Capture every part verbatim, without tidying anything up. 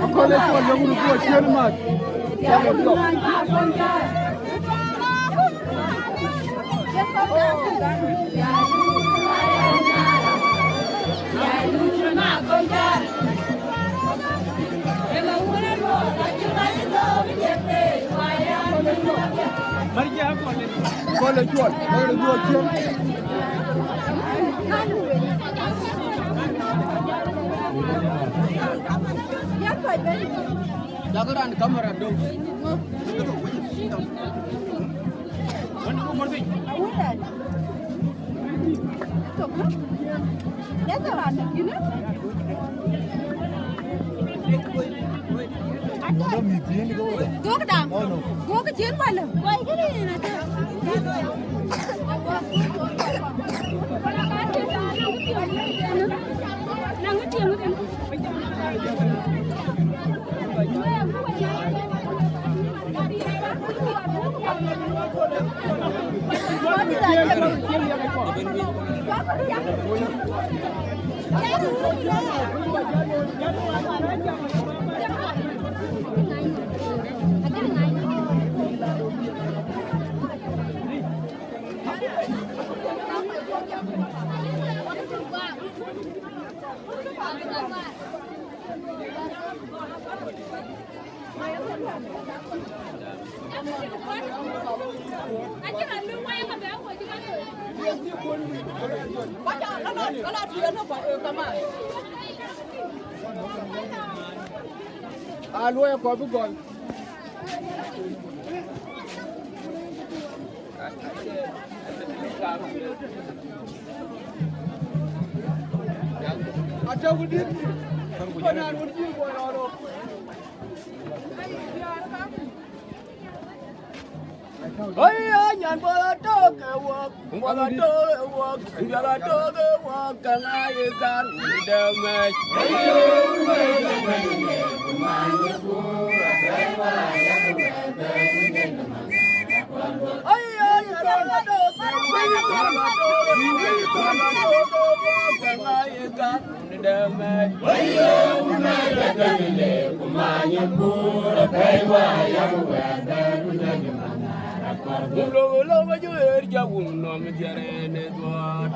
Akɔ̈l ë cuɔl lɔ̈ŋ röt guɔ ciën mac. Cuɔl ë cuɔl. Akɔ̈l ë cuɔl lɔ̈ŋ röt guɔ ciën. Jaga raan kamera dou. Wën ku mor piny. Duk da. Duk cien wala. Aluɔi akɔ̈l bï gɔl. Atɔ̈ ku dït. Kɔn an wun cï bɔi rɔt rot. Oi, oi, nyan bɔl atɔ̈ ke wok, bɔl atɔ̈ ke wok, bɔl atɔ̈ ke wok, ka ŋa ye kar wun dɛ̈ mɛc.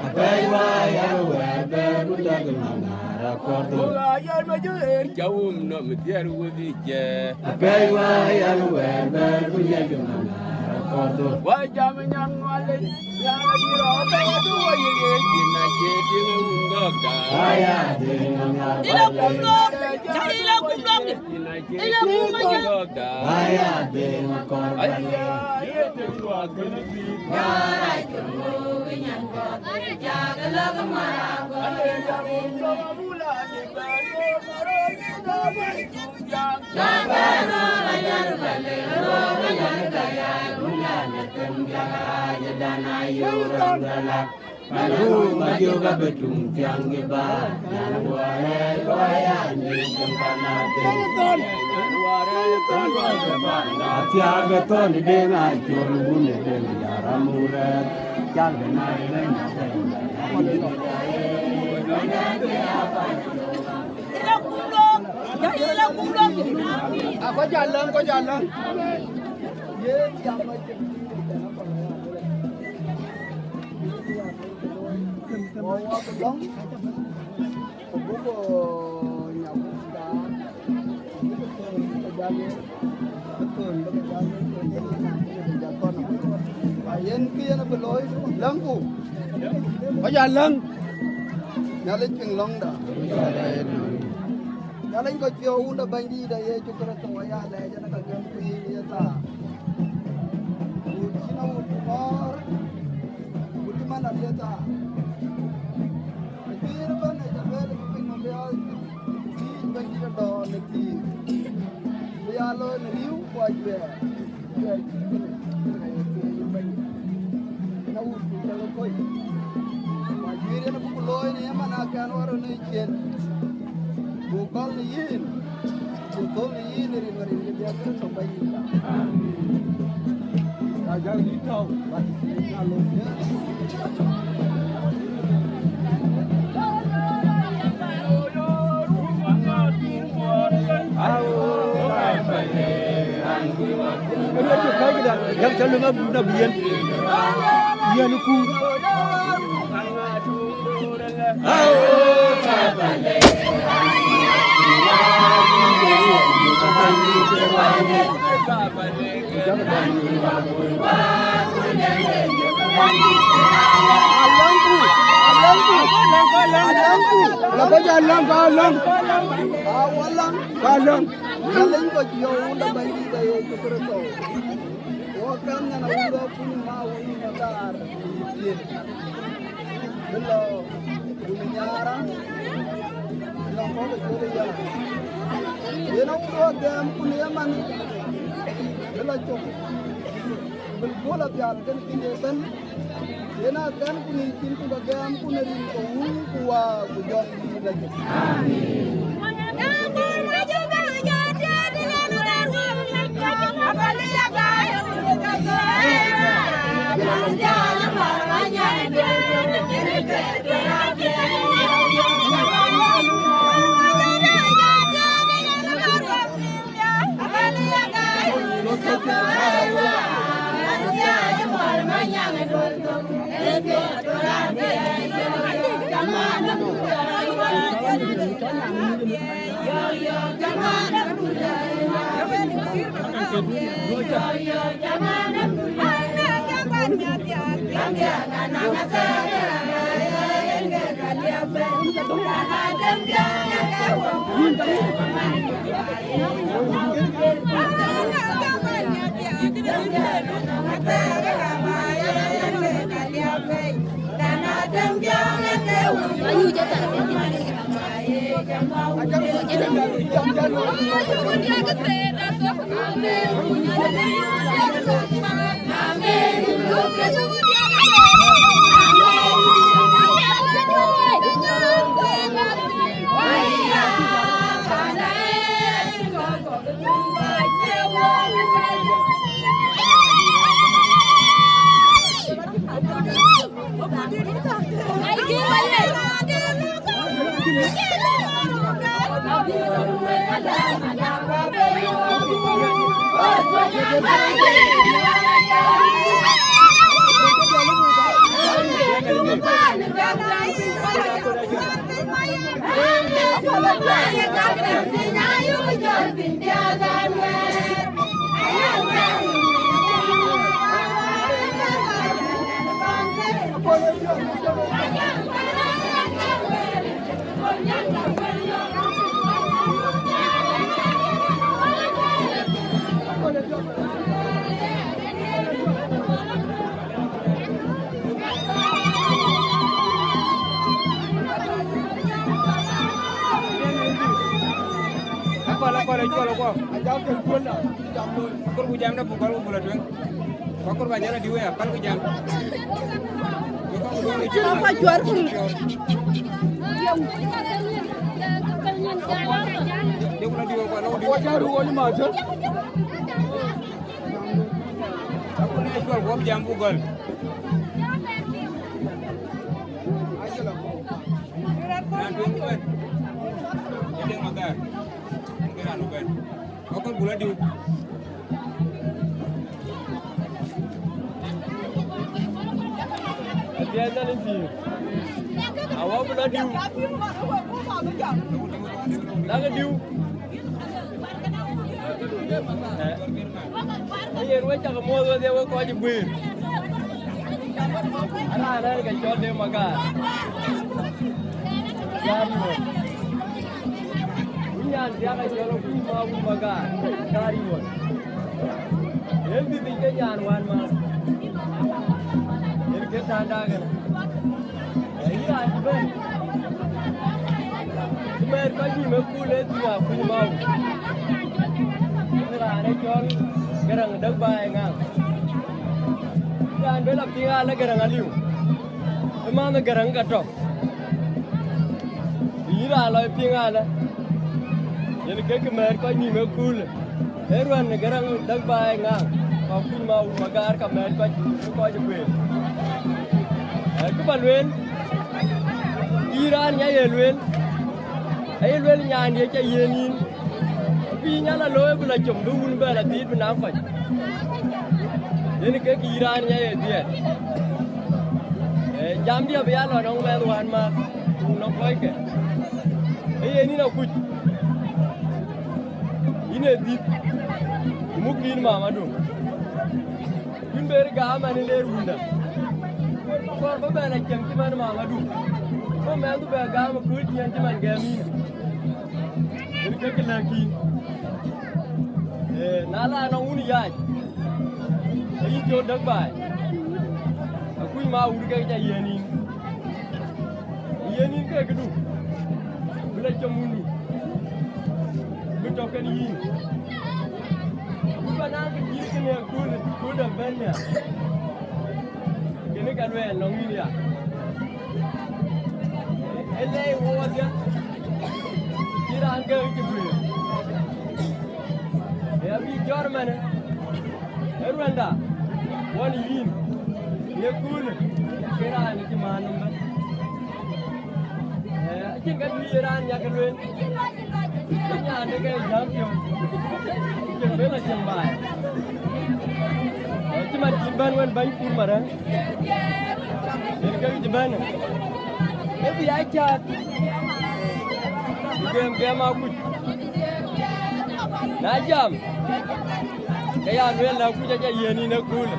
Apɛi wa yan wɛɛr bɛ̈n ku nyɛc manar akɔr dhor. Apɛi wa yan wɛɛr bɛ̈n ku nyɛc manar akɔr Wa jam nyan Malek, nyan Abiro, ba du wa ye ye jin na je ding wun gokta. Aya ding nyan Malek. Ila kum dom, ja ila kum dom. Ila kum dom. Aya ding kor. Aya ye ding wa kene bi. Nyara kum nyan kor. Ja la mara kor. Aya kum dom bula ni ba yo maro ni da ba. Athiaga thon deng a col wun deng jaram uret. Chal deng a deng. Kɔc alaŋ, kɔc alaŋ. Yen kë yen abï looi, läŋku. Kɔc alaŋ. Nhialic piŋ lɔ̈ŋda. Nhialic kɔc piɔ̈u wunda Bɛ̈nydït Yecu Kërtho aya lɛc ënë ka gɛm piny ye thaa. Wut cïn awut kɔɔr, wut cï man arie thaa. Ajuëër ëbɛ̈n ë ca lueel ë piny nɔm bï aa thiëc Bɛ̈nydït ë dɔ̈ɔ̈r në thiëëk. Bï aa looi në riëëu ku ajuɛɛr. Ajuɛɛr cït kënë, kënë ka ye thiëëc ë Bɛ̈nydït. Yen awut ku jɔl ë kɔc. Ku ajuëër yen abuk looi në ye man akɛn wär ë në ciëën. Buk gɔl në yïn. Ku thöl në yïn rin rin ke dhiëëth Kërtho Bɛ̈nydït. Ajak dït tɔ̈u, bä dït tɔ̈u. Yak cä luŋ abun abï yen, yen ku. Alaŋku, alaŋku, alaŋku, alaŋku. Ala kɔc alaŋ, ka alaŋ. Awalaŋ. Ka alaŋ. Alaŋ kɔc yɔu da Bɛ̈nydït Yecu Kërtho. Wɔ kan nyan awun da kun ma wun ma dar. Bï lɔ kun nyara, bï lɔ kɔ̈k ë cuɔl ë yala. Yen awun rɔt gɛɛm kun ë man, bï lɔ cök, bï guɔl apial kën kïn ëbɛ̈n. Yen akɛn kun ë cin ku bä gɛɛm kun ë rin ke wun ku wa ku jɔŋ dïït lajik. Amen. Akur ku jam da buk gɔl ku bula tueŋ. Akur ba jala diwe ya pal ku jam. Cïn apa cuar ku. Dia ku la diwe ku la diwe. Wa jaru wa ma jal. Akur na cuar ku jam buk gɔl. Raan tueŋ ku bɛ̈n. Ë Deŋ Magar. Ë raan ku bɛ̈n. Akur bula diu. Apiɛth Nhialic pïïr. Awɔ bï lɔ diu. Lakï diu. Ee yen we cak muɔ̈th wedhie we kɔc guëër. Araan rɛ̈ɛ̈r ke cɔl Deŋ Magar. Cäär yï wɔ. Wun nyan thiak acɔl Akuc Maawun Magar. Cäär yï wɔ. Yen bï bï ke nyan wään ma. Yen ke tän daak ënë. Ee yï raan cï bɛ̈n. Cï mɛɛt kɔc nïïm ë kuul ë thïn Akuc Maawun. Yen raan ë cɔl Gäräŋ Däk Baai Ŋaŋ. Raan bë lɔ piŋ alë Gäräŋ aliu. Ë man ë Gäräŋ ke tɔ̈. Yïn raan lɔ piŋ alë. Yen ke kë mɛɛt kɔc nïïm ë kuul. Ee ruɛ̈n ë Gäräŋ Däk Baai Ŋaŋ, kɔc kuc ma wun ma gaar ka mɛɛt kɔc, kɔc ë kueen. Ee kë ba lueel, yïn raan nya ye lueel, aye lueel nyaandië ca yiën yïn. Bï yïn nya la looi bï la com, bï wun bɛ la dhiit bï naŋ kɔc. Yen ke kë yïn raan nya ye dhiɛɛt. Ee, jamdië bï ya lɔ nɔŋ mɛnh wään ma, ku nɔŋ kɔckë. Ee yen yïn akuc. Yïn ee dhiëth, ku muk yïn mamadu. Yïn ber gam ɛn ë leer wunda. Kɔɔr bä bɛn a cieŋ cï man mamadu. Bä mɛnhdu bɛ gam ë kööl ciëën cï man gɛm yïn. Yen ke kë lɛ̈k yïn. Ee, na la nɔŋ wun yaac, ke yïn cööt däk baai. Akuc ma wut ke ca yiën yïn. Yiën yïn ke këdu, bï la cam wundu, bï tɔ̈ kɛn yïn. Bï bä na kë cït kënë ë kööl, kööl dap bɛ̈n nhial. Kënë ka luɛɛl nɔŋ yïn ya. Ë lɛɛi wɔ wadhia, cï raan gɛ̈k cï guëër. Ee abï jɔ̈ɔ̈r mɛnë, ë ruɛ̈nda, wän yïn, ye köölë, ke raan cï maan nɔm bɛ̈n. Ee, acïn ka juëc ye raan yak lueel, ke nyaande ke jam piɔ̈u, cïn bën acïn baai. Ee, cï man cïn bɛ̈n wën bäny kur marë, yen ke wic bɛ̈n, ë bï a cäät, ku gɛm gɛm akuc. Na jam, ke ya lueel la kuc aca yiën yïn ë köölë.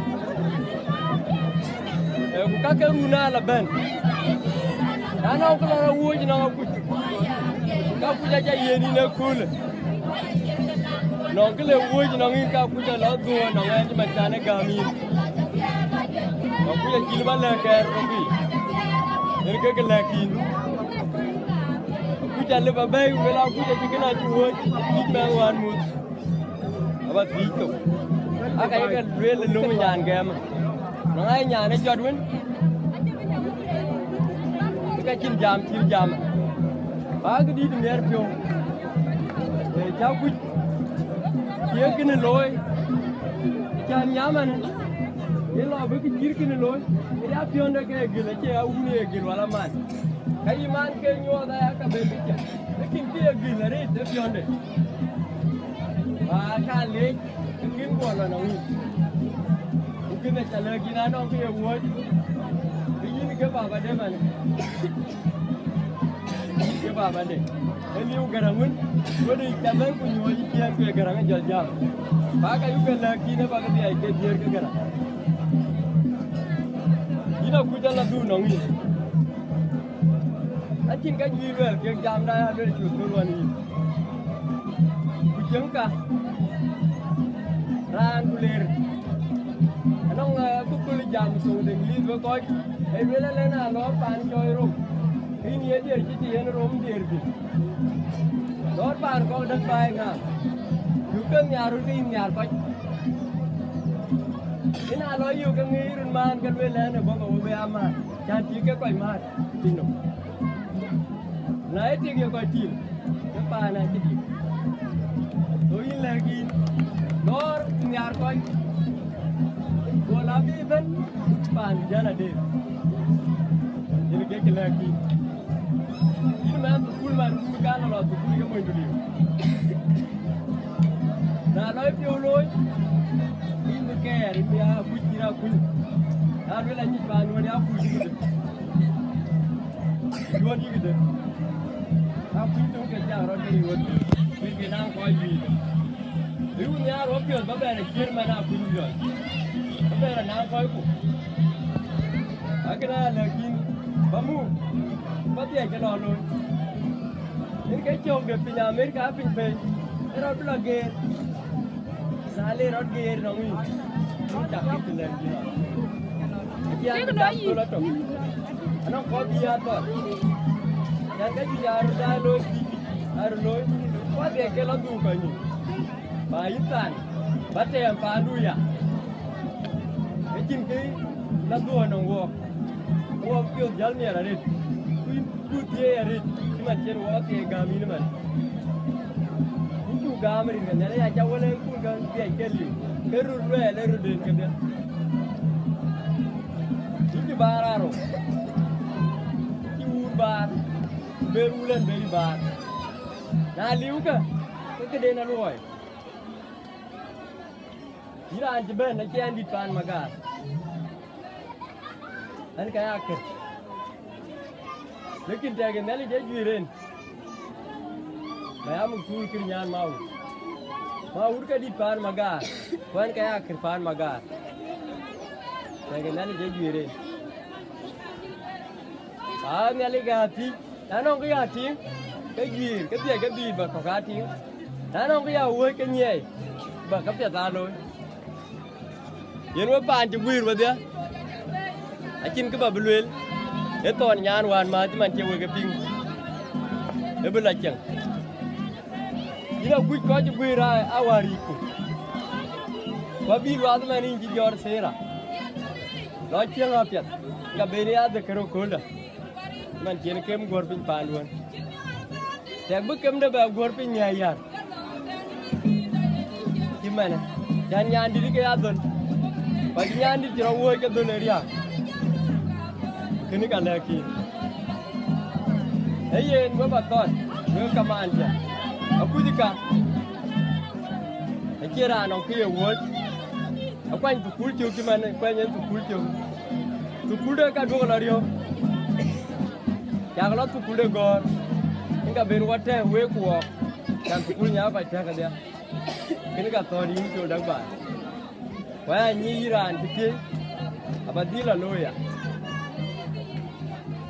Ee, ku ka ke run aa la bɛ̈n. Na nɔŋ kë lɔ rɔ wuööc nɔŋ akuc, ka kuc aca yiën yïn ë köölë. Nɔŋ kë le wuööc nɔŋ yïn ka kuc alɔ dhuöör nɔŋ ɛn cï man can ë gäm yïn. Nɔŋ kuc acï lë bä lɛ̈k kɛɛr rɔt bï. Yen ke kë lɛ̈k yïn. Kuc alë bä bɛ̈ɛ̈i, ku luel akuc acï kënë acï wuööc, acï mɛnh wään muth. Aba thiëc thok. Aka ye ke lueel ë löŋ nyan gɛm. Nɔŋ aa nyan ë jɔt wën. Ke ka cïn jam cït jam. Ba kë dït miɛɛr piɔ̈u. Ee, cä kuc. Cie kënë looi. Cän nyam ɛn. Ye lɔ bï kë cït kënë looi. Ë ya piɔ̈nde ke ye gil, acie ya wun ye gil wala man. Ka yï man ke nyuɔɔth aya ka ben bï cä. Lakin kë ye gil arëët ë piɔ̈nde. Ba ka leec, kë kën guɔ lɔ nɔŋ yïn. Ku kën aca lɛ̈k yïn anɔŋ kë ye wuööc. Kë yïn ke babade man. Ke babade. Ë liu Gäräŋ wën, wën ë ca bɛ̈n ku nyuɔɔc ciëën ke Gäräŋ ë jɔl jam. Ba ka yuk ke lɛ̈k yïn ë ba ke dhiac ke dhiëër ke Gäräŋ. Yïn akuc ala dhuk nɔŋ yïn. Acïn ka juëc luɛɛl kek jamda ya luel cï thöl wan yïn. Ku cieŋ ka raan ku leer. Anɔŋ, eh, akököl jam thoŋ de English we kɔc, ee luel alë na lɔ paan cɔɔi Rom. Ke yïn ye dier cï të yen Rom dier thïn. Lɔɔr paan kɔ̈k däk baai ŋa? Ke nhiaar röt ke yïn nhiaar kɔc. Yen aa lɔ yök ke ŋic röt maan ke lueel ɛn ë bɔ̈ ke we bï aa määt, cän tik ke kɔc määt piny nɔm. Na ye tik ye kɔc tim, ke paan acï dik. So yïn lɛ̈k yïn, lɔɔr nhiaar kɔc, go la bï bɛ̈n paan jäl adeer. Yen ke cï lɛ̈k yïn. Yïn mɛn thukul man, wun kan lɔ thukul ke mony duliu. Na lɔ piɔ̈u looi, yïn bï kɛɛr, yïn bï aa kuc cït akuny. Na luel anyïc paan wën ya kuc yï këde. Yuɔ̈n yï këde. Akuny töŋ ke cak rɔt ke yuɔ̈n. Bï ke naŋ kɔc juëc. Bï wun nhiaar wɔ piɔ̈th ba bɛ̈n aciër man akuny juɔc. Ba bɛ̈n anaŋ kɔcku. Akëna lɛ̈k yïn ba muk. Ba dhiɛc ke lɔ looi. Yen ke cöök de piny Amerika piny pei, ë rɔt bï lɔ geer. Na le rɔt geer nɔŋ yïn, cak kï lɛ̈k yïn. Acï an, cak thöl atök. Anɔŋ kɔc bï ya thɔn. Yan ka juëc aa röt daai looi, bï juëc aa röt looi. Kɔc dhiɛc ke lɔ dhuk kɔc nyin. Ba yï than, ba tɛɛm paandu ya. Ke cïn kë lɔ dhuɔ̈k nɔŋ wuɔɔk. Wuɔɔk piɔ̈th jäl miɛt arëët. Ku, ku thiëëc arëët. Cï man cïn wuɔɔk thiëëc gäm yïn ëmën. Ku cuk gäm rin ke Nhialic, aca wël en kun ke dhiɛc ke liu. Ke röt luɛɛl ë röt den kedhie. Yïn cï baar arou. Cï wuur baar. Ber wulën beri baar. Na liu ke, ke këden aluɔi. Yïn raan cï bɛ̈n, acï ɛn dït paan Magar. Ɛn ka ya kër. Lekin tɛ̈k ë Nhialic ë juëër en. Ba ya muk thuul kër nyan Mawur. Mawur ka dït paan Magar. Ku ɛn ka ya kër paan Magar. Tɛ̈k ë Nhialic ë juëër en. Aa Nhialic aa thiëc. Na nɔŋ kë ya tïŋ, ke juëër, ke dhiɛc ke bï ba kɔ̈k aa tïŋ. Na nɔŋ kë ya wuɔ̈c ke nyiɛɛi, ba ke piɛth aa looi. Yen we paan cï guiir wedhie, acïn kë ba bï lueel, ee thɔn nyan wään määth cï man cie wek e piŋ, ee bï lɔ cieŋ. Yïn akuc kɔc cï guiir aa, aa wäär yiic ku. Ku abï luath man yïn cï jɔt Thera. Lɔ cieŋ apiɛth, ka ben ya dhëkër ëkööldä. Man cïn kem guɔ̈r piny paanduön. Tɛ̈k bï kemde bɛ guɔ̈r piny nhiäk yär. Cï mɛnë, cän nyandït ke ya dhöl. Ku acï nyandït cï rɔt wuɔ̈ɔ̈c ke dhöl ë riääk. Kënë ka lɛ̈k yïn. Ee yen we ba thɔn, we kamaan cä. Akuc ka. Acie raan nɔŋ kë ye wuɔ̈c. Akuany thukul cök cï man kuany en thukul cök. Thukulde ka duɔ̈k lɔ riɔ̈ɔ̈k. Cak lɔ thukulde gɔ̈ɔ̈r. Yen ka ben wɔ tɛ̈ɛ̈k wek ku wɔɔk. Cän thukul nya kɔc tɛ̈k kedhie. Kënë ka thɔ̈n yïn col däk baai. Ku aya nyic yïn raan cï thiëëc, aba dhil lɔ looi ya.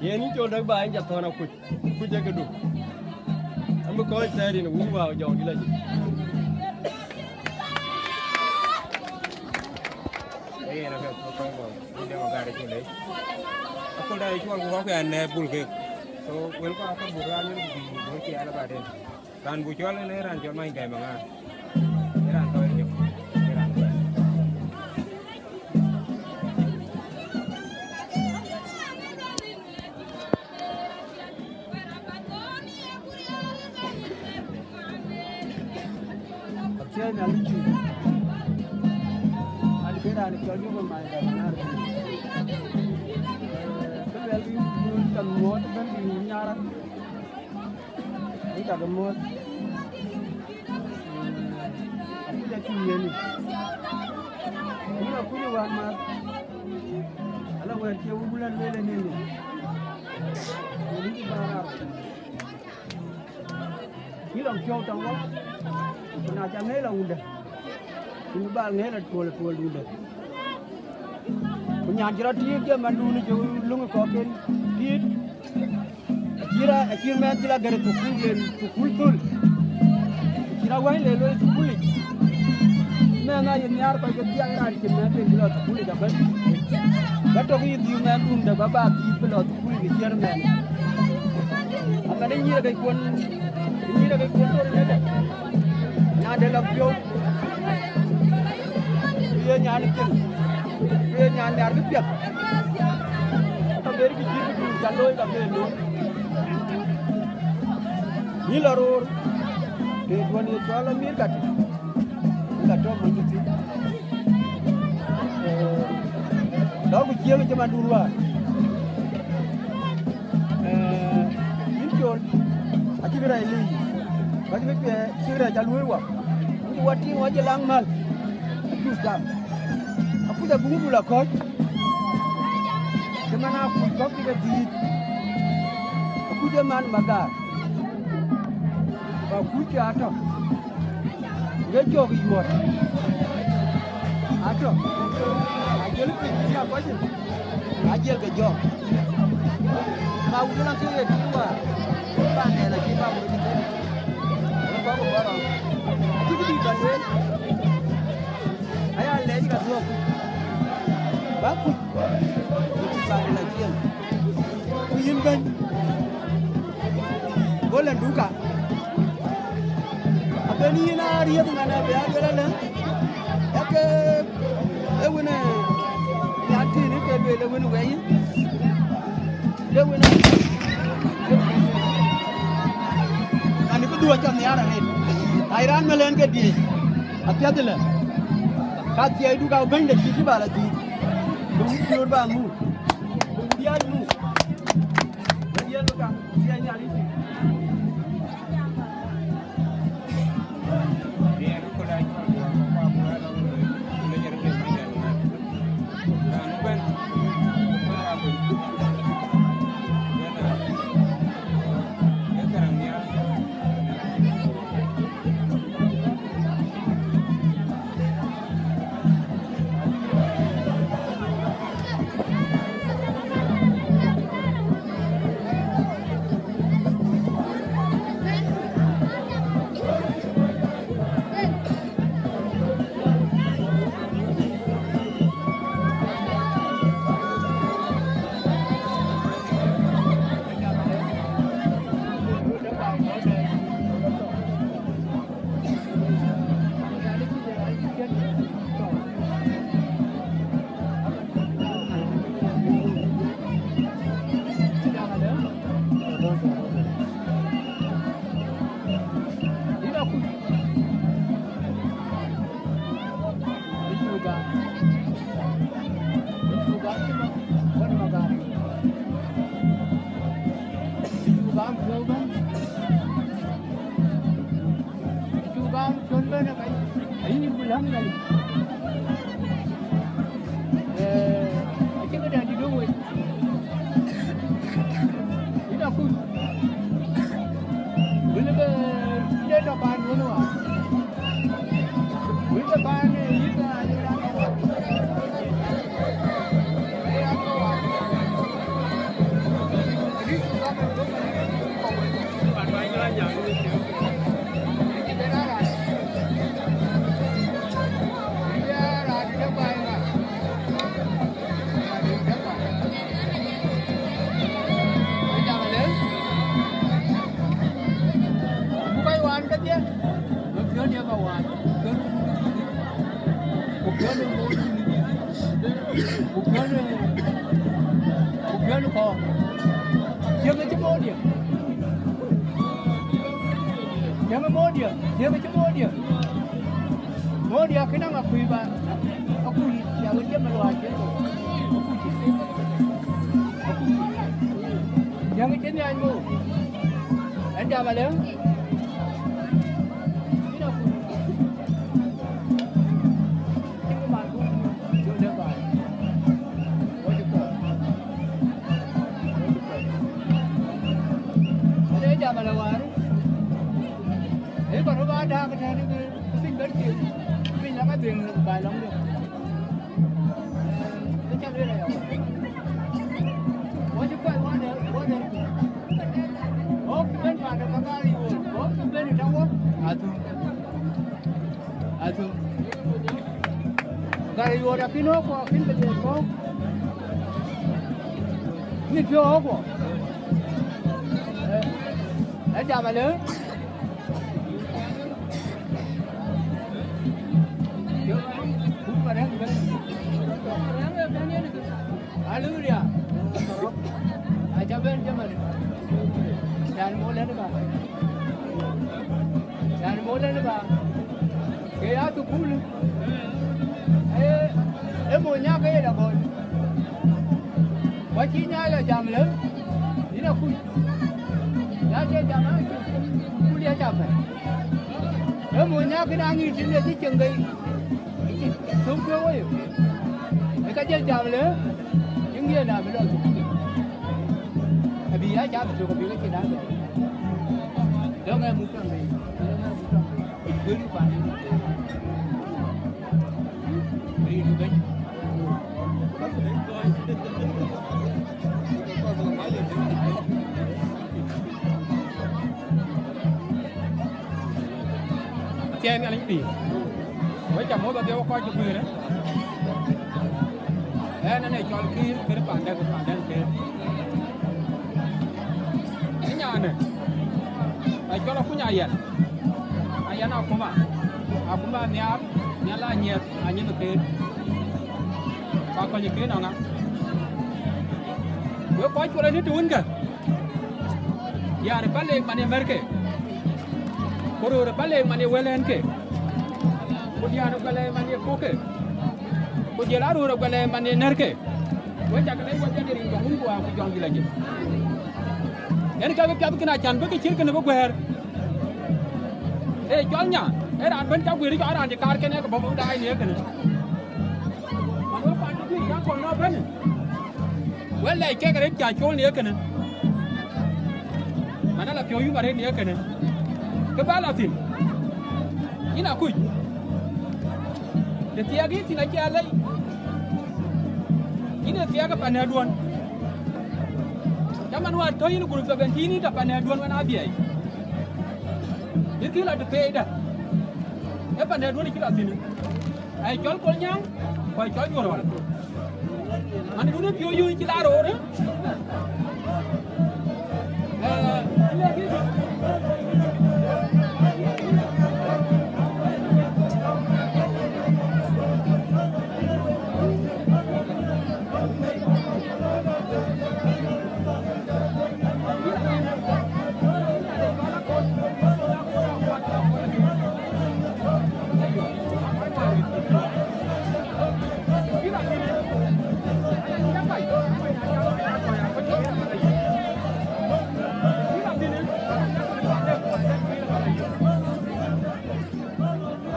Yen yïn col däk baai, yïn ca thɔ̈n akuc. Kuc ee këdu. An bï kɔc thɛɛr yen wun wäu jɔŋdït lɔ cï. Ee yen apiɛth, kɔc kɔ̈k, yïn de Magar cï lec. Aköl da ye cuɔl ku kɔ̈k ke an nɛ̈ɛ̈r bul kek. So, wëlkɔ akɔl buk raan yen ku bï bɔ̈ ciɛɛl abaden. Raan buk cɔl en ee raan cɔl Many Gäi Maŋaar. Ee raan thɔɔr jɔk. Ee raan thɔɔr. Athiɛɛny Nhialic tïŋ, an, bï raan cɔl Jubä Many Gäi Maŋaar. Kë luɛɛl bï yïn cam ŋuɔɔt ëbɛ̈n bï yïn nyaar. Yïn cak muɔ̈th. Akuc acï yiëëni. Yïn akuc ë wänmääth. Ala wɛ̈ɛ̈t cie wun wulën lueel ënënë. Yïn cï bä raar. Yïn lɔ piɔ̈u tɔŋ wä. Ku na ca ŋëël awundë. Yïn bä ŋëël atuɔl atuɔl dundë. Ku nyan cï rɔt tiit jɔ mandun cï luŋ ë kɔcken tiit. Acït, acït mɛnh cï la gɛ̈r ë thukul, yen thukul thöl. Acït awäny le looi thukulic. Mɛnh aa ye nhiaar kɔc ke thiaak raan cïn mɛnh ben cï lɔ thukulic abɛ̈n. Ba tök yï dhiu mɛnhdun dë ba ba dhiu bï lɔ thukulic ë ciɛ̈r mɛnh. Amɛn ë nyïïr ë keckuɔn, ë nyïïr ë keckuɔn tɔ̈ rin ëdë. Nyan de lɔ piɔ̈u. Ye nyan piɛth, ye nyan nhiar kë piɛth. Ka ber kë cït këdun ca looi ka ber looi. Yïn la roor, të duɔ̈n ye cɔl Amir Kati, ka tɔ̈ mony thïn. Lɔ ku ciëŋ cï mandun wäär. Ee, yïn col, acïk rɛɛc liu, ka cïk piɛth, cïk rɛɛc ca luöi wak. Yïn cï wa tïŋ wa cï laŋ mäl, acuk cam. Akuc abuk bul akɔ̈c, cï man akuc kɔ̈k cï ke dhïït, akuc ë man Magar, ku akuc ke atɔ̈. Ke jɔk yuɔ̈t. Atɔ̈. Ajël piny cï akɔc. Ajël ke jɔk. Ma wut lan ke ye tïŋ wäär. Pan dɛn acï ma wut ke. Ke kɔk bɔ̈ rɔm. Acï bï dït ban lueel. Aya lɛc ka dhuɔ̈k. Ba kuc. Pan dɛn acï. Ku yïn bɛ̈ny. Go lɛ̈n duka. Abɛ̈n yïn a riëth ŋan abï a luel alë. Eke, e wën, e, nyan tïn ke lueel e wën wɛ̈i. E wën, ŋan bï dhuɔ̈k cɔn nhiaar arëët. Ai raan mɛlɛn ke diëc. Apiɛth lë. Ka thiɛɛi duka bɛ̈ny de cït cï bal adhïc. Bï wut piöör ba muk. Bï wut diäär muk. Acuk gam col bɛ̈n ë ka yï, ayï ku läŋ lɛl. Ee, acï këdɛn dït döŋ wei. Yïn akuc. Wël ke de tɔ paan wën wäär. Wël ke paan, ee, yïn ke ade raan ë wäär. Ku piɔ̈n ë moc, ku piɔ̈n ë, ku piɔ̈n ë, ku piɔ̈n ë kɔ̈k. Cieŋ acï moc dië. Cieŋ ë moc dië, cieŋ acï moc dië. Moc dië akëc naŋ akuc ba, akuc, ya wën cï maluaar cï thou. Akuc. Akuc. Cieŋ acï nhiany moc. Ɣɛn jam alë. Athu. Athu. Gäi yuɔɔt akïn ɣɔ̈k ku akïn ke dhiëëth ɣɔ̈k. Mïth piɔ̈u ɣɔ̈k ku. Ee, ee jam alë. Yo, ku ba rɛ̈k bɛ. Haleluya. Aca bɛ̈n jaman. Yan mol ɛn ba. Yan mol ɛn ba. Ke ya thukul. Ee, ee mony nya ke ye la gɔl. Wa cï nya la jam lë, yïn akuc. Ya ke jam a thukul ya ca bɛ̈n. Ee mony nya ke na ŋic tïn de cï cieŋ bei. Thum tueŋ wei. Ee ka jël jam lë, cï ŋiɛn na bï lɔ thukul. Abï ya ca bï tök, abï ke cïn adɔ̈. Dɔ̈ŋ ë muk tɔŋ bei. Dɔ̈ŋ ë muk tɔŋ bei. Wël pan. Rin bɛ̈ny. Athiɛɛi Nhialic pïïr. Wek ca mɔ̈th adhiɛ wek kɔc cï guëër, ë? Ɛn ënë cɔl Kiir, kën pandɛ̈, kën pandɛ̈ Kiir. Ë nyanë, acɔl Akuny Ayɛn. Ayɛn akuma. Akuma nhiaar, nhial anyiɛth, anyiɛth Kiir. Ka kɔny Kiir nɔŋ ŋa? Wek kɔc cuɔl anït të wun kë. Diäär bä leec man ye märke, ku röör bä leec man ye wëlɛ̈nke, ku diäär bä leec man ye pukke, ku jël aröör bä leec man ye närke. Wek cak leec wek jɔ rin jɔŋ wun ku wäär ku jɔŋ dït la jël. Yen ka bï piath kën acan bï kë cït kënë bï guɛ̈ɛ̈r. Ee cɔl nya, ee raan bɛ̈n ca guëër cɔl raan cï kaar kënë ke bɔ̈ bï daai në kënë. Man wek kuan cï guëër cä kɔn nɔ̈k bɛ̈në. Wek lɛc kek arëët ca cool në ye kënë. Man ala piɔ̈u yum arëët në ye kënë. Kë bä la thïn, yïn akuc. Të thiaak yïn thïn acie alei. Yïn ee thiaak ë panɛ̈ɛ̈rduön. Cä man wäär tɔ̈ yïn gurup seventeen yïn tɔ̈ panɛ̈ɛ̈rduön wën abiɛɛi. Yïn kï la të peeida. Ë panɛ̈ɛ̈rduön cï la thïn. Ai cɔl Kolnyaŋ, ku ai cɔl Juɔ̈r Ɣɔl. An, dunë piööcë yööc cï la roor, ë? Ee,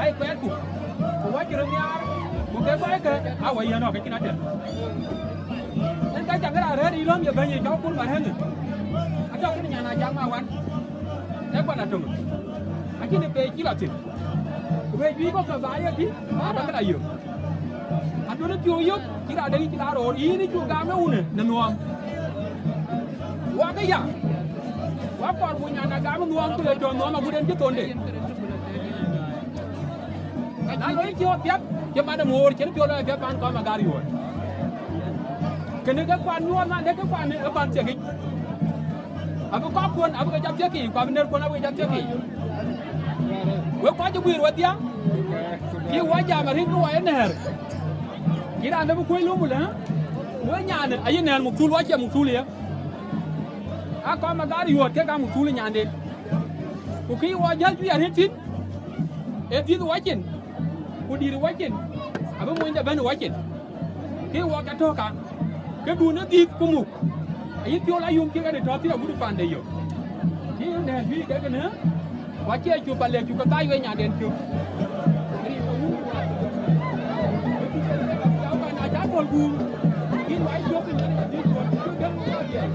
Ai kuɛɛtku, ku wacï röt nhiaar, ku ke kɔckë, a wä yɛn ɔ ke cïn ater. Yen ka cak raan rɛ̈ɛ̈r yï lɔ̈m ye bɛ̈ny ye cɔk kun marɛ̈ŋë. Atɔ̈ kënë nyan a jak ma wan. Ee kuan atöŋ. Acïn ë pei cï lɔ thïn. Ku pei juëc kɔ̈k tɔ̈ baai ye tïŋ, ba bä ke la yök. Aduɔ̈n ë piɔ̈u yök, cï raan dɛ̈ cï la roor, yïn ë cuk gam ë wunë në nuɔɔm. Wakë ya. Wa kɔɔr ku nyan a gam ë nuɔɔm ku le tɔ̈ nuɔɔm agut en cï thonde. Na loi cï ɣɔ̈k piɛth, cï mat ë moor, cïn piɔ̈u lɔ piɛth pan kɔm agar yuɔɔt. Kënë ke kuan nyuɔɔth na dek ke kuan ë pan thiek yic. Abï kɔckuön abï ke jɔ thiek yic, ku abï nërkuön abï ke jɔ thiek yic. Wek kɔc ë guiir wedhia, cï wɔ jam arït bï wɔ ye nɛ̈ɛ̈r. Cï raan dɛ̈ bï kuöc lum lë, wek nyan ayï nɛ̈ɛ̈r muk thul, wɔ cie muk thul ye. A kɔm agar yuɔɔt kek a muk thul ë nyanden. Ku kï wɔ jäl juëc arëët thïn, ee dhiëth wacin, ku dït wacin, abï monyde bɛ̈n wacin. Kï wɔ ke tɔ̈ ka, ke dun ë dhiëth ku muk, ayï piɔ̈u la yum cï ɣɛn ë tɔ̈ thïn agut pande yök. Kï nɛ̈ɛ̈r juëc kek kënë, ku acie cuk alɛ̈k cuk ke thac wei nyanden cök. Rin ke wun ku wä, ku cuk ke lëk abï jam ban na ca pɔ̈l guur, yïn wai cök ë nyan ë dhiëth wɔ, cuk dɛ̈m wɔ wä dhiɛl.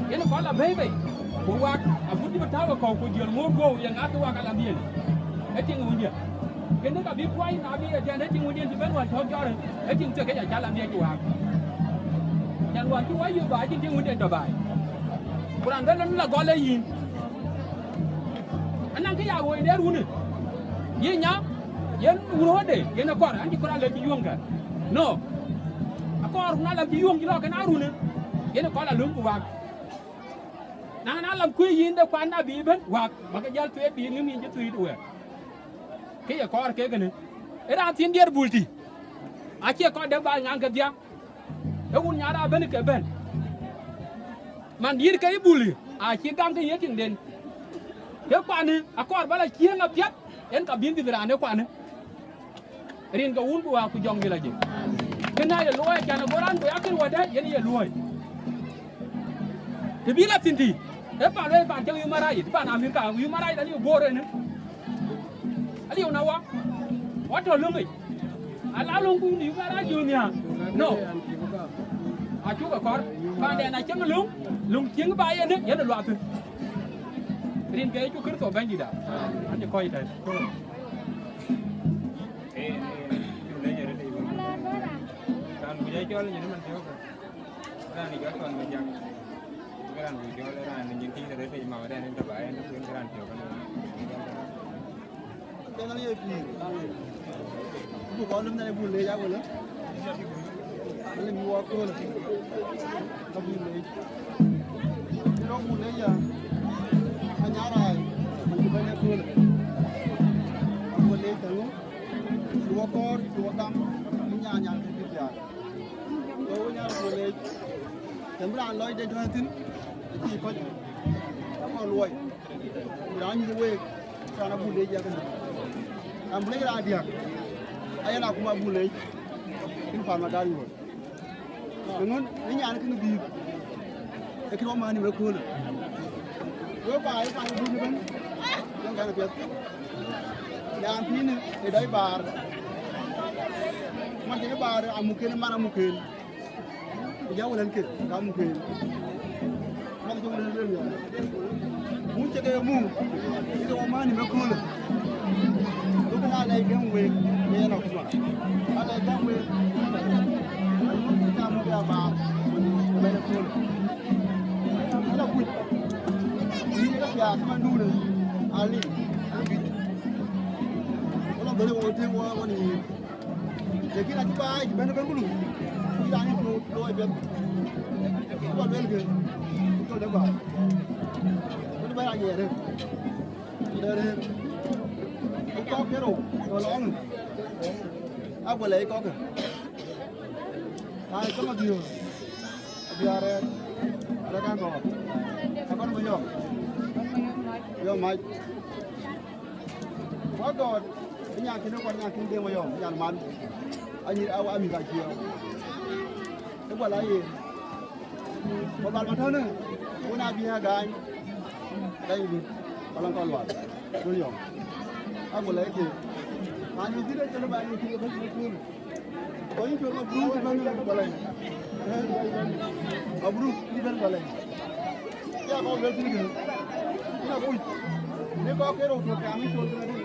Yen kɔn la bɛ̈i bei, ku wak agut cï bï tääu ë kɔ̈u, ku jiël ŋoot guɔ̈u, ye ŋatkï wak alanhdiɛ̈n. Ë tiŋ wundiɛ̈. Kënë ka bï kuany na bï ëtɛ̈ɛ̈n, ë tiŋ wundiɛ̈n cï bɛ̈n wään cɔ̈k jɔ̈ɔ̈r, ë tiŋ thiek këc acä alanhdiɛ̈ cï wak. Can wään cï wä yök baai, acïn tiŋ wundiɛ̈n tɔ̈ baai. Ku raan bɛ̈n lɔ la gɔl ë yïn. Anɔŋ kë ya ɣööc de runë. Yï nya, yen wun ɣöötde, yen akɔɔr, an cï kɔɔr alɛ̈k cï yuöŋ kë. No. Akɔɔr run alɛ̈k cï yuöŋ cï lɔ kën aa runë. Yen akɔɔr alöm ku wak. Na, na lam kuëë yïn de kuan abï bɛ̈n, wak, ba ke jäl thuëëc bï ŋïm yïn cï thuëëc wɛ̈ɛ̈r. Kë ye kɔɔr kek kënë. Ë raan thiin diɛɛr bul tï. Acie kɔc dɛ̈ ba ŋaŋ kedhia. Ë wun nyar abɛ̈n ke bɛ̈n. Man dïït ke yï bul, acï gam ke ye tiŋden. Ke kuanë, akɔɔr ba la ciëëŋ apiɛth, yen ka bïn dhil raan ë kuanë. Rin ke wun ku wäär ku jɔŋdï la jël. Kënë aye luɔi, can ago raan ku yakën wädë, yen ye luɔi. Të bï la thïn tï, ë pan luɔi pan cï human rights, pan Amerika, human rights aliu Bor ënë. Aliu na wa, wa tɔ̈ löŋic. Ala löŋ ku human rights junior. No. Acuk akɔɔr, panden acïŋ löŋ, löŋ cieŋ ba yen, yen luath. Rin ke Yecu Kërtho Bɛ̈nydït da. An cï kɔc tɛ̈n. Raan ku jɔ cɔl nyin man thiɔ̈k. Raan jɔ tɔn me jak. Raan ku jɔl raan nyin tiŋ rɛt ma raan in tɔ ba en ku raan thiɔ̈k. Kena ye pïïr. Ku kɔn dum ne bu le ya wala. Wala mi wa ko. Ka bu le. Lo bu le ya. Anyara ai. Man ku ba ne ko. Ka bu le tanu. Ku wa kɔɔr, ku wa gam. Nya nya ke bi ya. Ku wa nya bu le. Tembra loy de tanu tin. Ki ko. Ka ko loy. Raan nyuth week, raan abuk leec yakë. An buk leec raan diäk, ayen akuma abuk leec, kën paan Madar nyuɔɔth. Ëŋön, ë nyan kën dhiëëth, ë kën wä män ë wek köölë. Wek ba ë paan abuk ëbɛ̈n, yen kan apiɛth. Nyan thiinë ë dɔc baar, man cïn ë baar, amuken, man amuken. Ku ja wël en ke, ka muk en. Man jong le le ya. Mun che ke mu. Ke wa mani me kula. Ku na le gem we, ke na kuma. Ale gem we. Mun ta mu ya ba. Me le kula. Ala ku. Ni ka ya kama ndule. Ali. Wala bele wo te wo wani. Lakin acï baai cï bɛ̈n ëbɛ̈n ku luui, cï raan cï looi piɛth, cï kɔc lueel ke, cï kɔc dɛ baai. Ku bɛ̈n raan ye rëër, ku dɛ rëër. Ku kɔ̈k ke rou tɔ̈ lɔɔŋ, aguɔ lɛc kɔ̈kkë. Raan cɔm adhiöör, adhiöör arɛɛr, arɛɛr kan gɔɔr. Akɔn bï yɔm, yɔm mac. Wa gɔɔt, ë nyan kïn ë kɔn nyan kïn Deŋ Mayɔm, nyan man. Anyï awa amï ka ciëë. Ë guɔ la yen. Ku bal ma tɔ̈në, wun abï a gaany. Gaany dït, wala kɔn lual. Ku yɔm. Aguɔ la ë kek. Man yï dhil ë cïn ë ba yï kek ë bɛ̈c ë kuur. Kɔc col Mabruk cï bɛ̈n Balai. Mabruk cï bɛ̈n Balai. Ya kɔc luel thïn kënë. Ina kuc. Ni kɔc ke rou tuɔ̈k kam col kënë dï.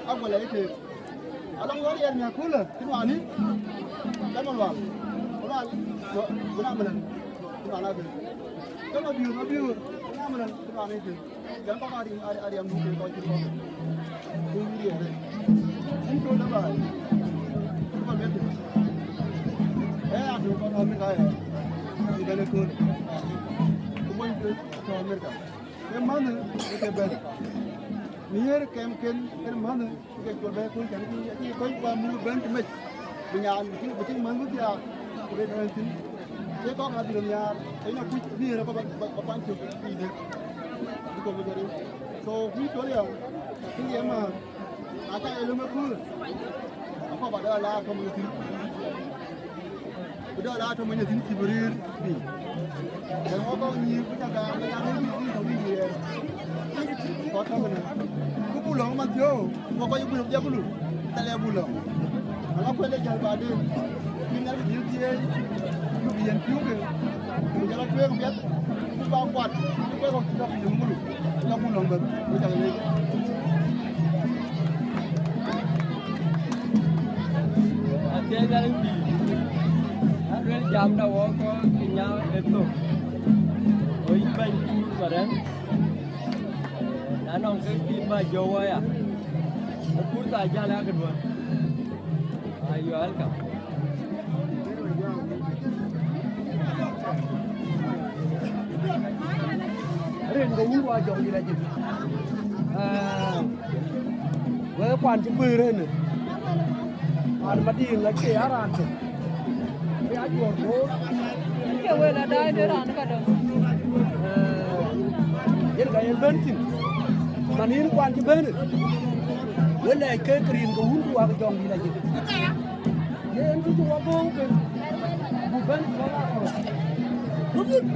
Aguɔ lɛc keek. Alɔŋ wär yɛn nya kulë, cï nuan ni. Dama lual. Lual. Buna mënën. Cï nuan abï. Dama biur, ma biur. Buna mënën. Cï nuan ni. Jam kɔ̈k ariɛm, ari-, ariɛm duk kek kɔc cït kɔ̈k. Ku riɛɛr ë. Cïn kööl ë baai. Ku kɔc bɛ̈n thïn. Ee, atök kɔc tɔ̈ Amerika aya. Cï bɛ̈n ë kööl. Ku bɔny ke tɔ̈ Amerika. Ke mänh ë ke bɛ̈n. Miëër kɛmken, kën mänh ë. Ke col bɛ kun cän ki, ki kɔc kua muk bɛ̈n të mec. Bï nyan, bï cï, bï cï män bï thiaak, ku rëër rɛ̈n thïn. Ke kɔ̈k adhil nhiaar, ke nya kuc bï rɛ̈k ba, ba, ba kuany cök bï dëk. Bï kɔc bï jɔt riu. So, kuc col ya, kï ye ma, na ca ye löm ë kööl. Akɔ̈k ba dɔ̈ alaar tɔ̈ mony thïn. Ku dɔ̈ la tɔ̈ mony thïn cï bï rëër piny. Yen wɔ kɔ̈k nyïïr ku ca gam, ke ya rëër piny tɔ̈ wïc riɛɛr. Kɔc tɔ̈ kënë. Ku buk lɔ̈ŋ man thiɔ̈u, wɔ kɔc buk lɔ̈ŋ jabulu, thɛlɛ buk lɔ̈ŋ. Ala kuɛl ë jäl baden. Bï Nhialic dhil thieei, ku bï yen piöökë. Ku jɔl a tueŋ piɛth, ku ba kuat, ku kuɛk kɔ̈k cï tɔ̈ piny bulu. Ka buk lɔ̈ŋ bɛ̈n, ku cak leec. Athiɛɛny Nhialic pïïr, aluel jamda wɔ kɔc ke nya ë thok, wɔ yï bɛ̈ny kuur Marɛ̈ŋ, na nɔŋ kë bï ba jɔ wɔ ya, ë kuur thaa jäl ë akëduɔ̈n. Are you welcome? Rin ke wun wa jɔŋ dït ajïth. Ee, wek kuan cï guëër ënë. An, Madiŋ acie ya raan tök. Ke ya juɔ̈r boor. Ke wël adaai de raan ka dɔm. Ee, yen ka yen bɛ̈n thïn. Man yïn kuan cï bɛ̈n. Wek lɛc ke rin ke wun ku wa ke jɔŋ dït ajïth. Yen kë cï wɔ bɔ̈ ke, ku bɛ̈n cɔl akɔ̈l.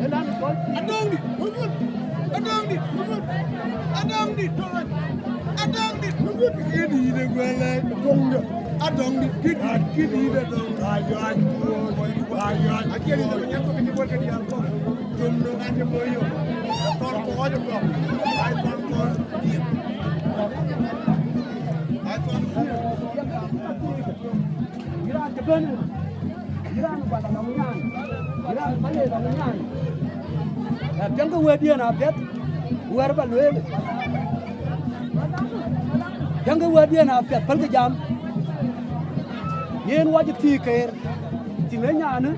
Ëlan cɔl pïïr. Adɔŋdït, adɔŋdït, adɔŋdït, adɔŋdït, adɔŋdït, adɔŋdït, kë dïït ë guɛl ë. Adɔŋdït, kë dïït, kë dïït, adɔŋdït. Ayɔ, ayɔ, ayɔ. Acie rin de nyan kɔ̈k ke cï bɔ̈ ke diäär kɔ̈k. Dom de ŋa cï bɔ̈ yök. Thɔn kɔc ë kɔ̈k. Ai thɔn kɔc. Ai thɔn kɔc. Yïn raan cï bɛ̈n, yïn raan Guala nɔm nyan, yïn raan Malek nɔm nyan. Ee, piɛŋkï wɛ̈tdiɛ̈n apiɛth, wɛ̈t ba lueel. Piɛŋkï wɛ̈tdiɛ̈n apiɛth, pälkï jam. Yen wɔ cï thiëëk keer, thiëŋ ë nyanë,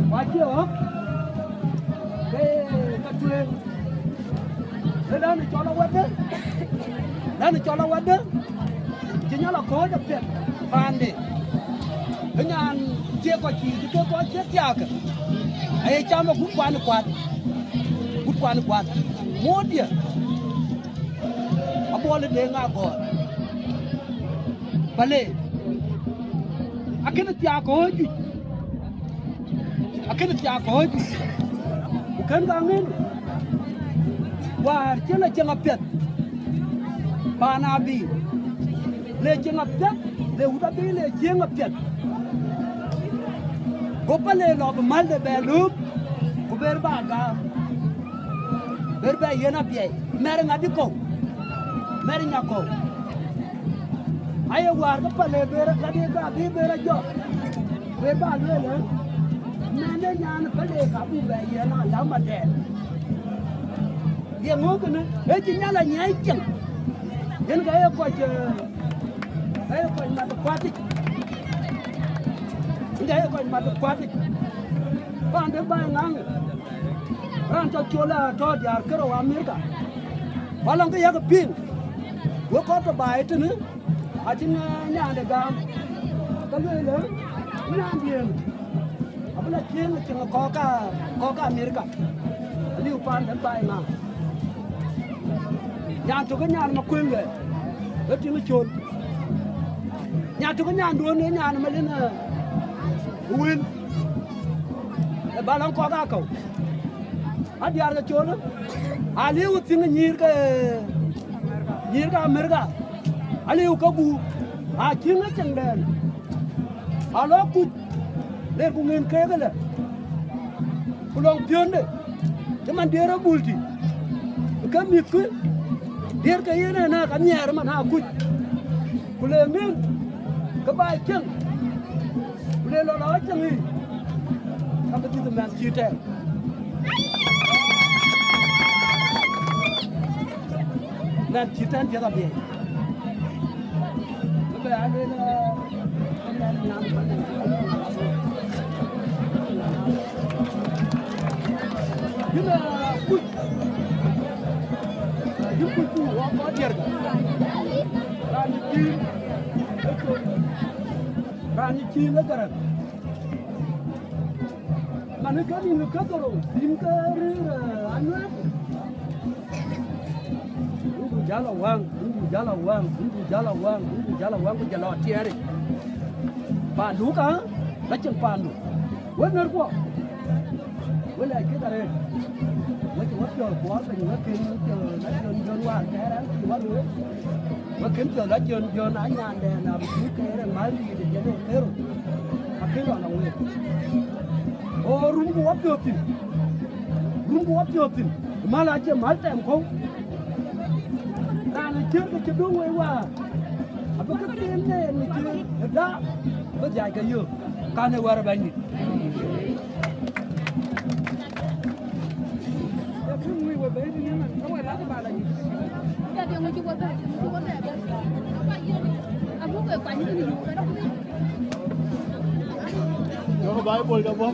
ku acie ɣɔ̈k, ke ka tueŋ. Ë dan cɔl awɛ̈tde, dan cɔl awɛ̈tde, cï Nhialic akɔ̈ɔ̈c apiɛth paande. Ë nyan cie kɔc cï, cï ke kɔc cï thiaakë, aye cam agut kuan ë kuat, agut kuan ë kuat. Muɔ̈ɔ̈tdiɛ̈, Abuɔl ë Deŋ Agɔɔr. Pale, akënë thiaak kɔ̈ɔ̈c juëc, akënë thiaak kɔ̈ɔ̈c juëc. Ku kën ka ŋën, wäär cïn acieŋ apiɛth, paan abï, le cieŋ apiɛth, le wut abï, le cieŋ apiɛth. Go Pale lɔ bï mälde bɛ lööm, ku ber ba gam, ber bɛ yen abiɛi, mɛr ŋadï kɔ̈u, mɛr nya kɔ̈u. Aye wäär ke Pale ber ŋadï ka bï ber ajɔk, ber ba lueel ë, mɛn de nyan Pale ka bï bɛ yen alam adɛɛr. Ye ŋö kënë? Ee cï Nhialic anyiɛɛi cieŋ. Yen ka ye kɔc, ee, ka ye kɔc mat kuatic. Yen ka ye kɔc mat kuatic. Paan de baai ŋaŋ. Raan cɔl Col atɔ̈ diäär kërou Amerika. Ku alɔŋ kë yak piŋ. Wek kɔc tɔ̈ baai tënë. Acïn, eh, nyaande gam, ka lueel, eh, nyaandiɛ̈n abï la cieŋ, cieŋ kɔ̈k ka, kɔ̈k ka Amerika, aliu paan dɛ̈t baai ŋa. Nyan tök ë nyan Makuëŋ ë, ë tiŋ Col. Nyan tök ë nyanduön ë nyan Malin, eh, Wën, ë bä lɔŋ kɔ̈k akɔ̈u. Adiäär ke Col, aliu thiŋ nyïïr ke, nyïïr ke Amerika, aliu ke guur, acï ŋic ceŋdɛn, alɔ kuc, ler ku ŋën keek ëlë, ku lɔŋ piönde, cï man diëër ë bul tï, ke mïthkï, diëër ke yen ënë ka nhiɛɛr man akuc, ku le ŋën, ke ba cieŋ, ku le lɔ lɔ cieŋ yiic, ka bï dhith mɛnh cï tɛɛr. Mɛnh cï tɛ̈n piɛth abiɛc. Bï bɛ a lueel, eh, mɛnh nyan. Yïn, eh, kuc. Yïn kuc ku wɔ kɔc diɛ̈rkë. Raan yï cïï, raan yï cïï ë Gäräŋ. Man ë kën yïn ke dhorou, yïn ke rëër, eh, anuɛɛk. Wun ku jäl a wäŋ, wun ku jäl a wäŋ, wun ku jäl a wäŋ, wun ku jäl a wäŋ, ku jɔl a tiɛɛric. Paandu ka, ka cïn paandu. Wek nɛ̈rkuɔ, wek lɛc kek arëët. Wek cï wek piɔl kuɔɔr piny, wek kën piɔl na jön jön wäär kɛɛr ɛn cï wek wek. Wek kën piɔl la jön jön a nyandɛn abï cï kɛɛr ë mäl dïït ë jënë thero. Akën lɔ la wek. O rumku wapiɔ̈ɔ̈th thïn. Rumku wapiɔ̈ɔ̈th thïn. Mäl acie mäl tɛm kɔ̈u. Raan ë ciëër ke cï döŋ wei wäär. Abï ke thiin nɛɛn në ciëër ë daap. Bï dhiac ke yök. Kan ë wɛ̈ɛ̈r ë Bɛ̈nydït. Jɔkï Baibol dɔ bɔ̈.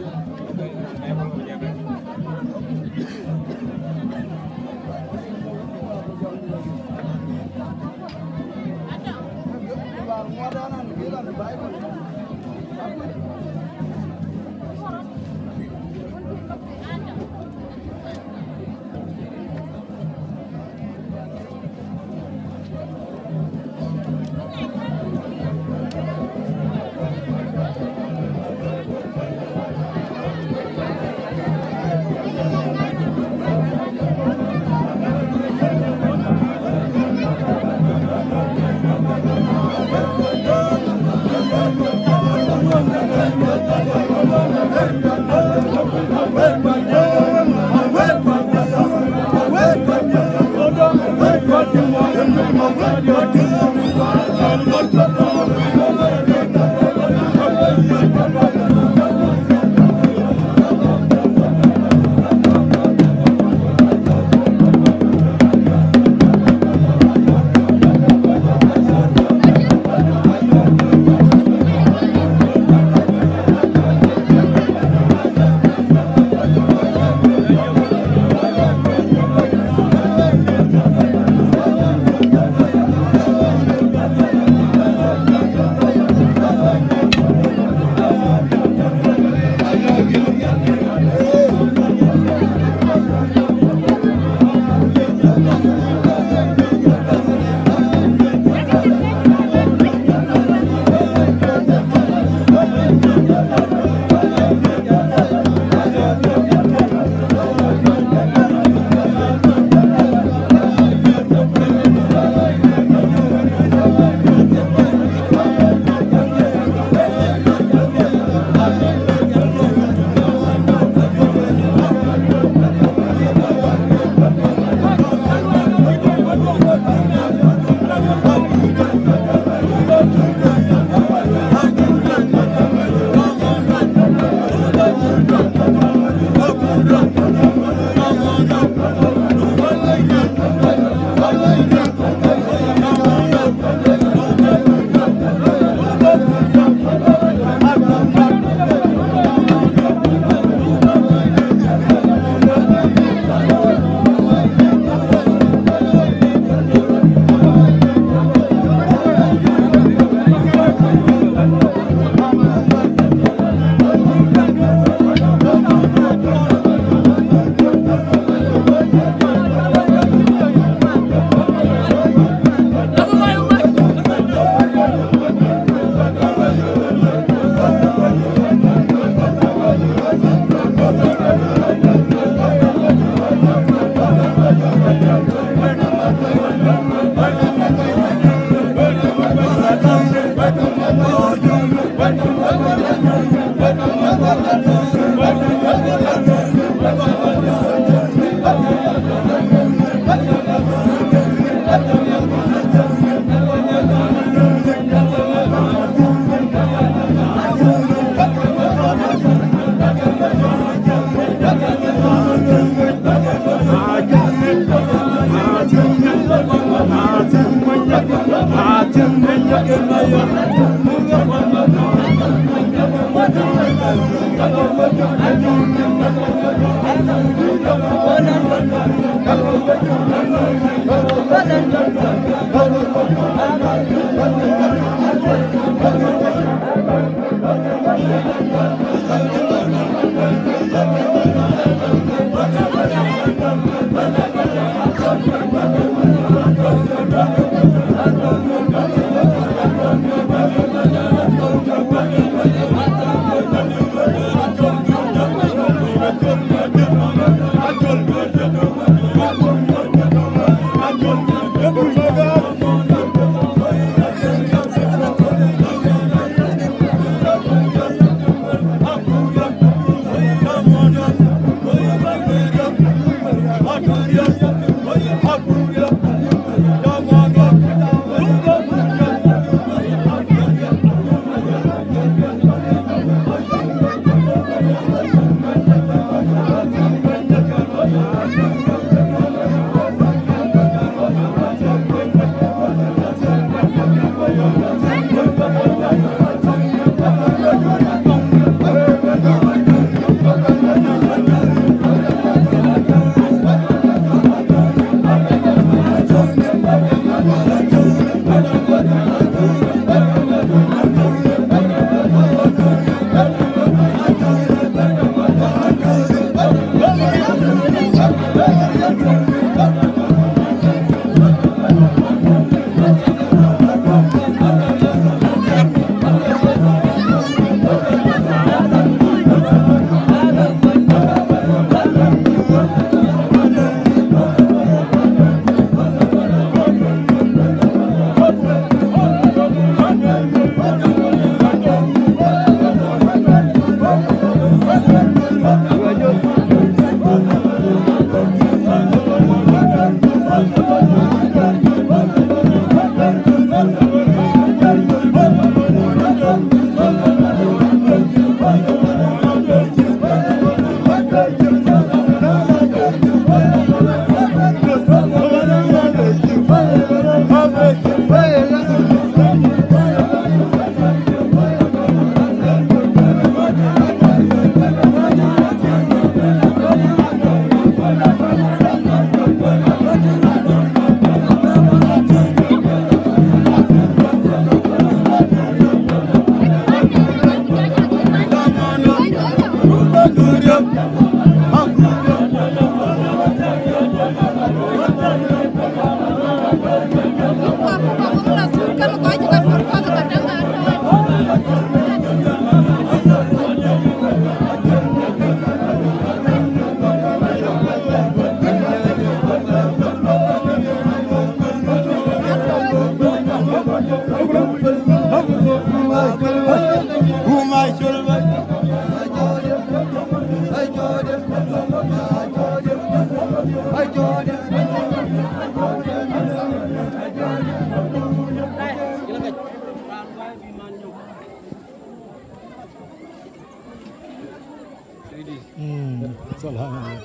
Mm, salam.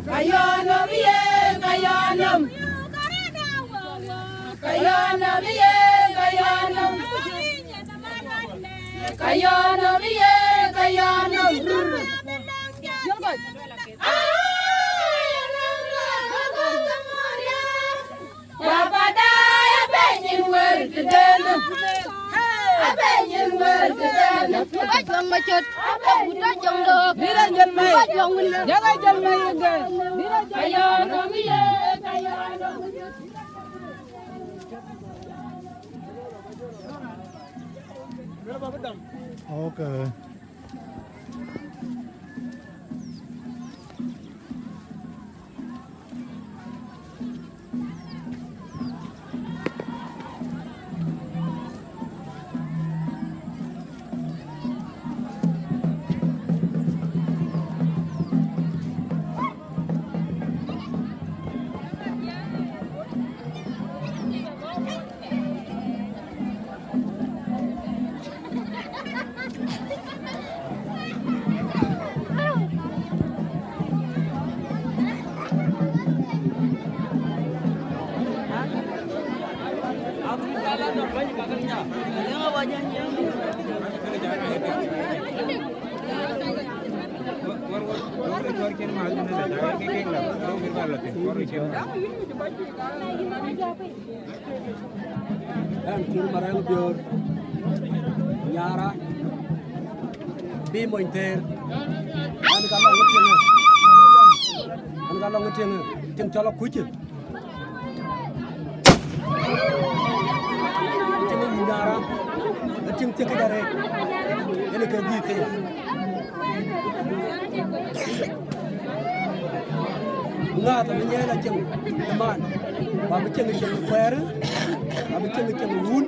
Kayɔnɔm ye, kayɔnɔm. Kayɔnɔm ye, kayɔnɔm. Kayɔnɔm ye, kayɔnɔm. Papa da ya benyin wer tedene. Abenyin wer tedene. Ba jong ma chot. Ba jong do. Bira jol mai. Ba jong. Jaga jol mai ge. Bira jol. Kayɔnɔm ye, kayɔnɔm. Okay. Ɛn Kur Marɛŋ Biöör, Nyara, Bï Mony Thëër. Ɛn ka lɔŋ ë tiŋ, ɛn ka lɔŋ ë tiŋ, tiŋ cɔl Akuc. Tiŋ ë Nyara, ë tiŋ thiek këdï arëët, yen ke dhil thëëi. Ŋääth abï nyiɛɛl acieŋ ëman, ku abï cieŋ cieŋ kuɛɛrë, abï cieŋ cieŋ wun.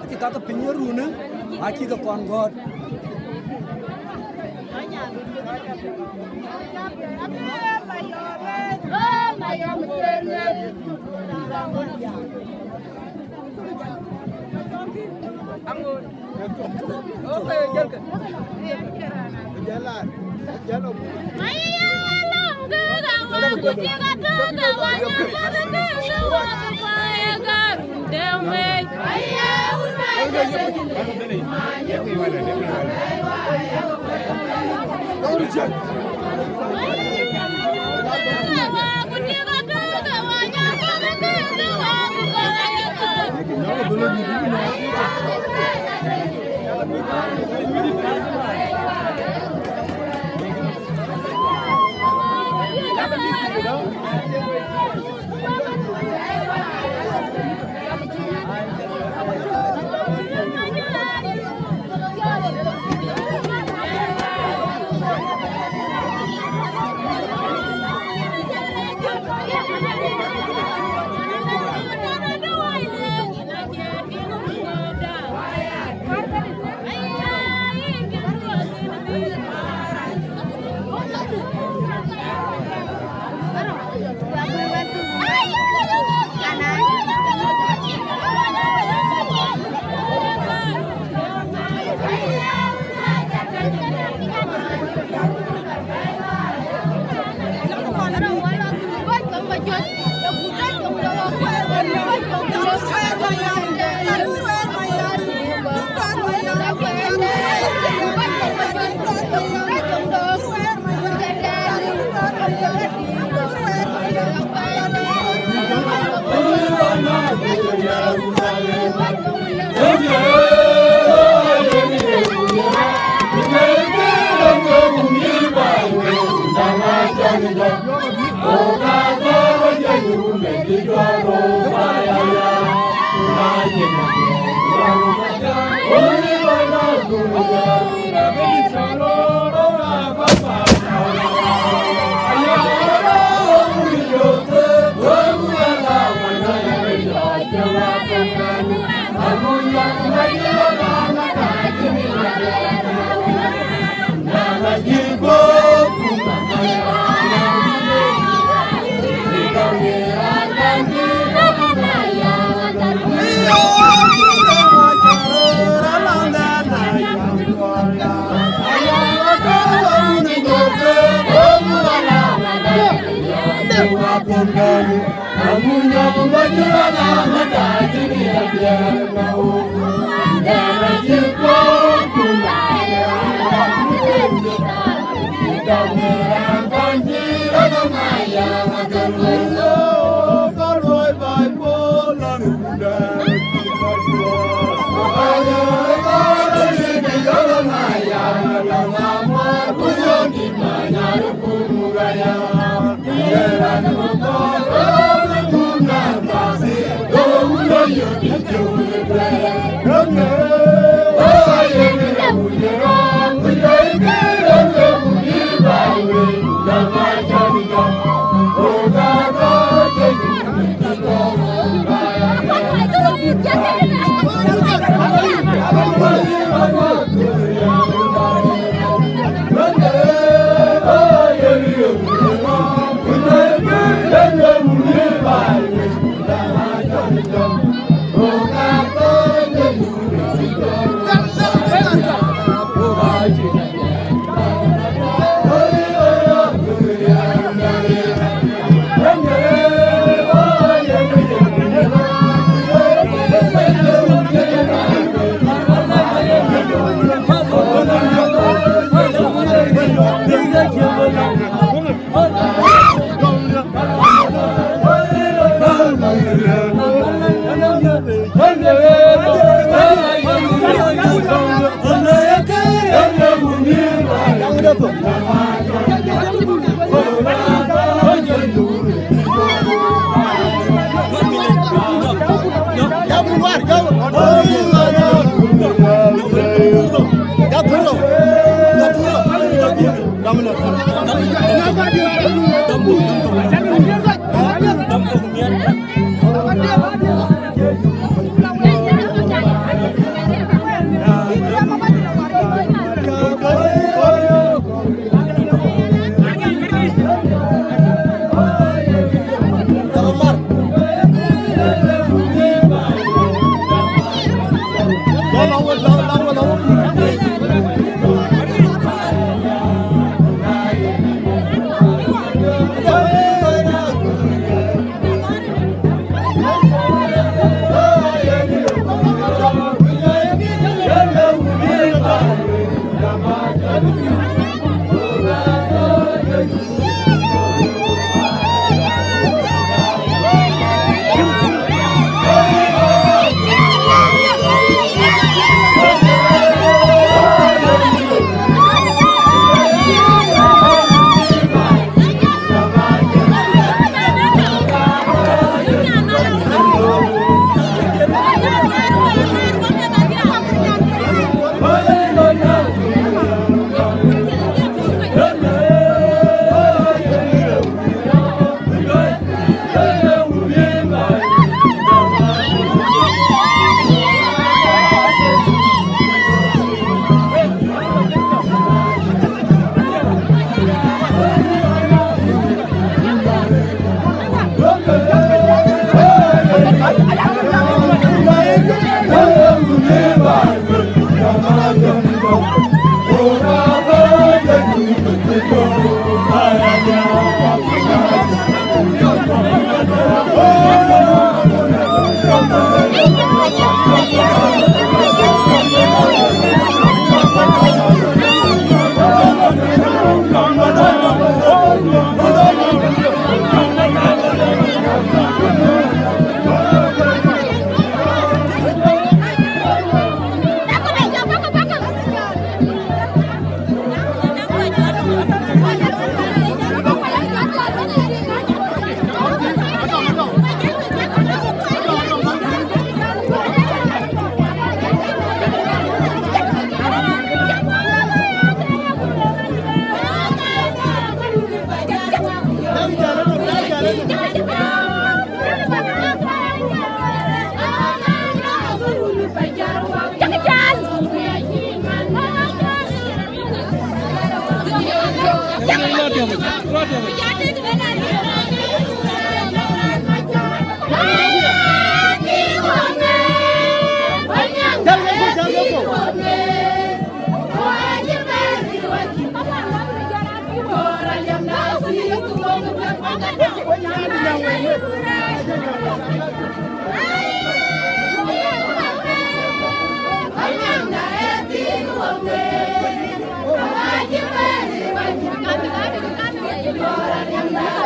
Acï kakë piny ë runë, acï ke kɔn gɔ̈ɔ̈t.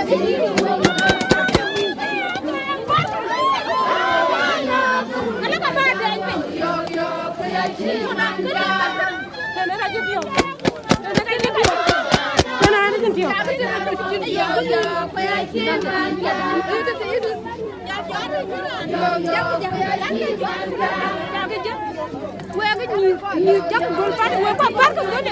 Wek nyïïr, nyïïr cak göl pan, wek kɔ̈k pär ke göl.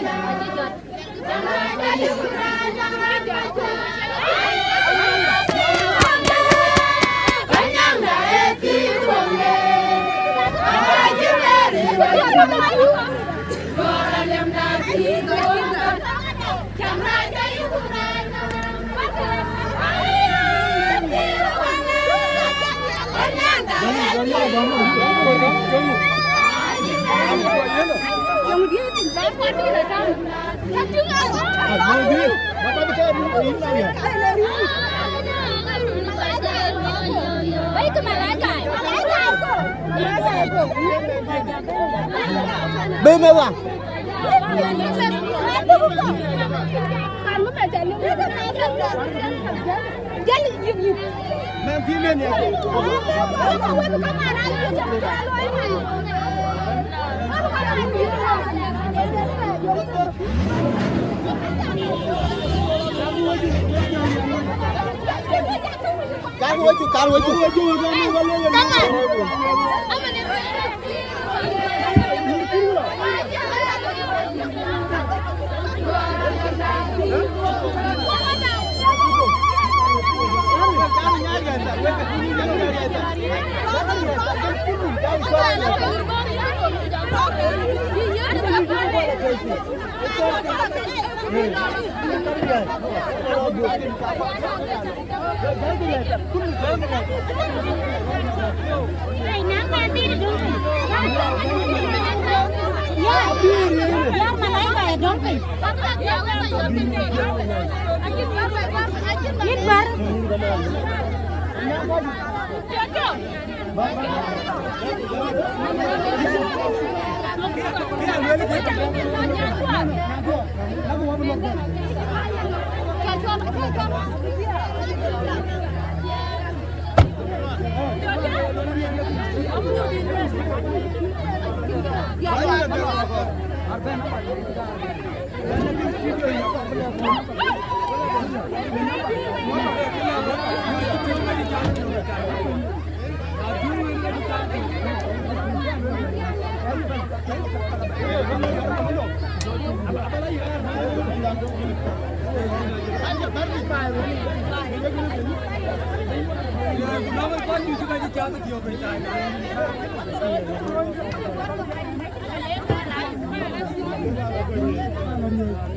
Bɛ̈i meth ɣa. Kar wecku, kar wecku.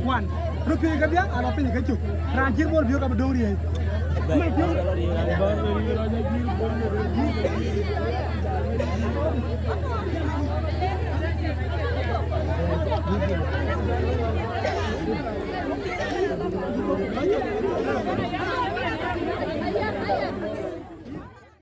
Wan, röt piööc kedhie, alɔ piny ke cök. Raan cït Bol Biök abï döŋ riëëc.